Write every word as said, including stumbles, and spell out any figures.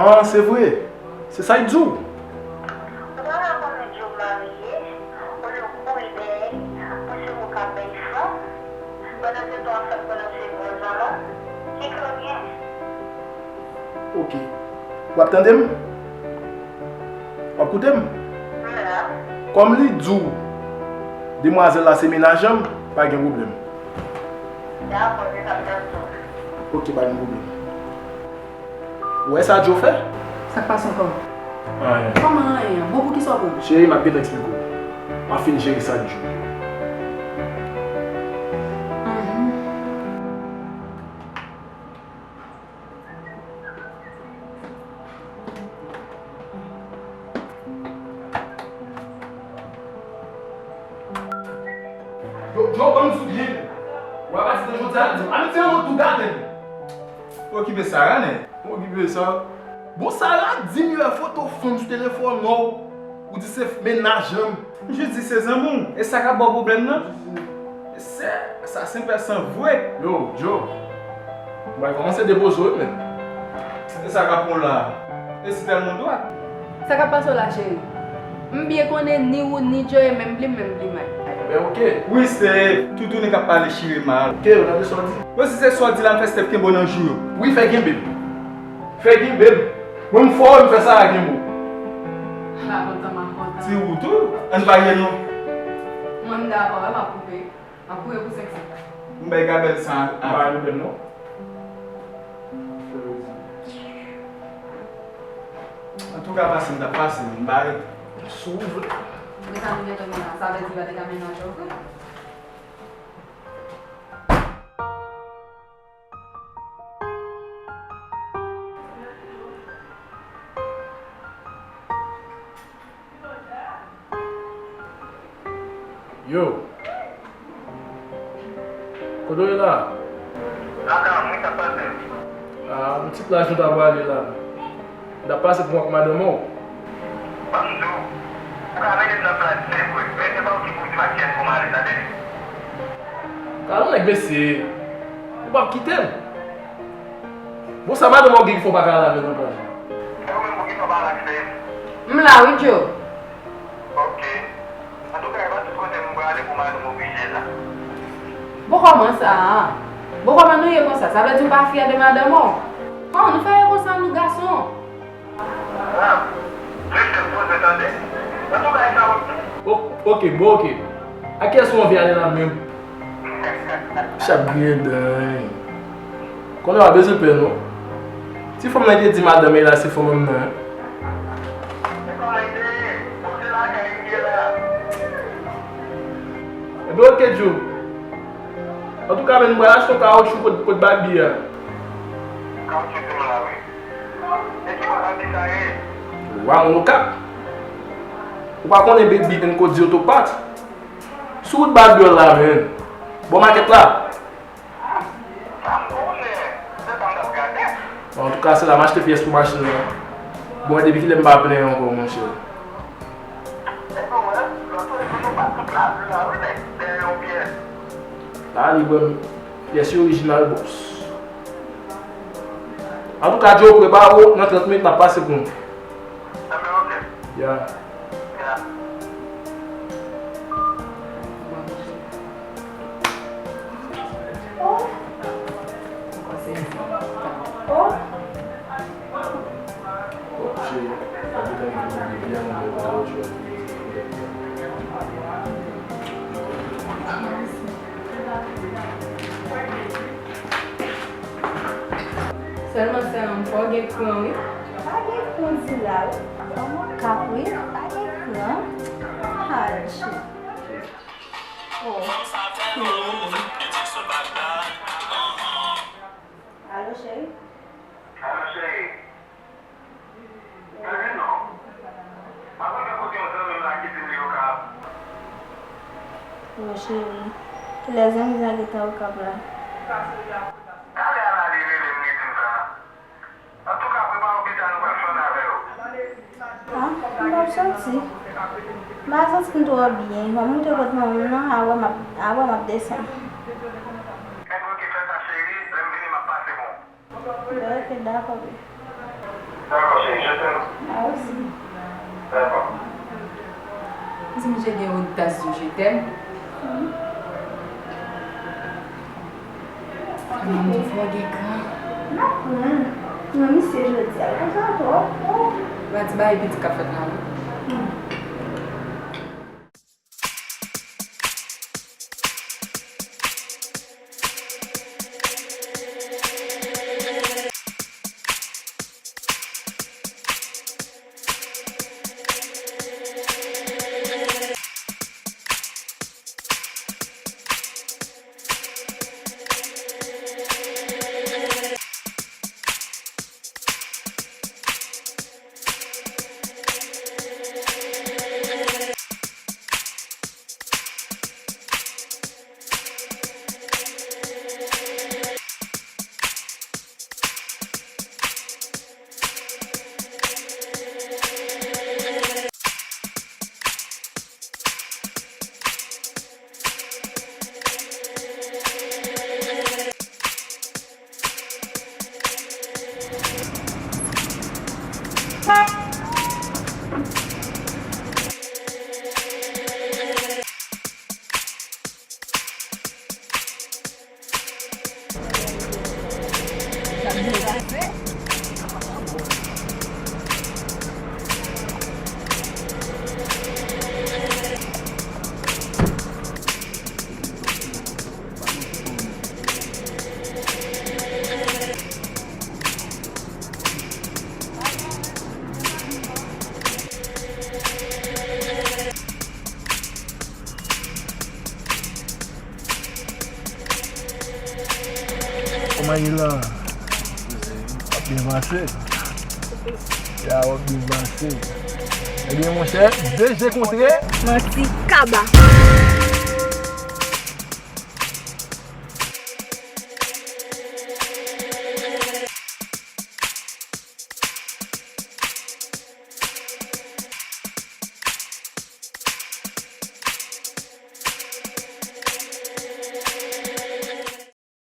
Ah, se vre. Se sa y di w. Ou pa ka konnen Joe marye, olye w kouri dèyè l, pou se ou k ap bay flanm, pandan se tan w ap fè l konnen w se bon zanmi w. Ki kè w gen? Ok. W ap tande m? W ap koute m? M la. Kòm li di w demwazèl la se menajan m, pa gen pwoblèm. Dakò, se sa m t ap di w. Ok, pa gen pwoblèm. Ou wè sa Joe fè? Sa k pase ankò? Anyen. Kòman anyen an? Bon, poukisa w pran? Cheri, m ap gentan eksplike w. M ap fin jere sa Joe. Mhm. Yo, yo, ban m di w byen. W a pati de jodi a, di m, a, men se yon tou gade m. Okipe Sara, nèg. Okipe sa. Bon, Sara di m yo wè foto fanm sou telefòn ou. Ou di se mennaj an m. M jis di se zanmi w. E sa k ap ba w pwoblèm nan? Se, sa se pèsan vre. Yo, Joe. Mwen kòmanse depoze w wi menm. E sa k ap pran w la? E si tèlman dwat. Sa k ap pase w la, cheri? M byen konnen ni ou ni Joe e menm blim, menm blimay. Ben, ok. Wi, se toutouni k ap pale chire mal. Ok, w tande sa w di? Bon, si se sa w di la, m fè Steph kenbe w nan jou yo. Wi, fè kenbe m. Fè kenbe m. Mwen, m fò, m fè sa a kenbe w. La kontan, m ap kontan. Ti ou tou? Ann pa ye non. Mwen, m dakò, m ap koupe. M ap koupe pou senk san. M bay gabèl sa a. Pa gen pwoblèm non. Antouka, pase m t ap pase, m bare. Si w vle. Mwen sa nou gentan gen la, sa vle di pa te ka mennaj ou vre. Yo. Kote w ye la? Lakay mwen, sa k pase? A, yon ti plaj nou ta prale la. M t ap pase pou m ak madanm ou. Ban m di w, ou ka mennen m nan plaj, se vre, men se pa ou ki pou di m ak kiyès pou m ale, tande? Gad yon nèg mesye, ou p ap kite m. Bon, sa madanm ou gen ki fè w pa ka al avè l nan plaj la? E ou menm, poukisa w pa al ak Steph? M la wi, Joe. Ok. Antouka, e pa tout kote m prale pou madanm oblije la. Bon, kòman sa a? Bon, kòman nou ye konsa? Sa vle di w pa fyè de madanm ou? Kòman nou fè ye konsa, nou gason? Ah, jis te poze tande. Antouka, e sa w ap di? O-, ok, bon, ok. A kiyès ou anvi ale la menm? Chak griyen dan. Konnen w pa bezwen pè non. Ti fanm nan te di madanm li la se fanm nan. Ebyen, ok, Joe. Antouka, men, m pral achte yon kawotchou kot, kot Baby a. Kawotchou se m la, wi. E ki bò Baby sa ye? Wa moun Okap. Ou pa konnen Baby and Cody Auto Parts? Sou wout Baby la, men. Bò makèt la. Sa m konnen, se sa m t ap gade. Bon, antouka, se la m achte pyès pou machin nan. Bon, depi kilè m pa plenyen ankò, monchè? Epi w wè, lòt jou nou pa tout lavi la, wi, nèg, dèyè yon pyès. La, li ban m pyès yo orijinal, bòs. Antouka, Joe, prepare w, nan trant minit, m ap pase pou nou. Enben, ok. Ya. Ya. Oh. Oh. Sèlman sè an, fò w gen kran wi. Pa gen kran di la wi. Kòman k ap wi? Pa gen kran. Adje. Oh. Alo, cheri? Alo, cheri. Gade non. M ap rive kote yon zanmi m la ki di m li Okap. Bon, cheri, kilè zanmi sa gentan Okap la? Talè a la li rele m, li di m sa. Antouka, prepare w, pita nou pral flann avè yo. Ah, m p ap soti. M pa santi m twò byen. Fò m moute kot manman m nan, apre m ap, apre m ap desann. Enben, ok, fè sa, cheri. Lè m vini, m ap pase bon. Bon, ok, dakò, baby. Dakò, cheri, je t'aime. Mwen osi. Dakò. Ti misye gen odas di je t'aime. Manman m di fò gen gran. M ap pran. Pran misye jodi a. Konsa twòp. Oh. Ba ti bagay piti k ap fèt la, wi. Hmm. Kòman ye la? W ap byen pase? Ya, w ap byen pase. Ebyen, monchè, de je kontre. Manti kaba.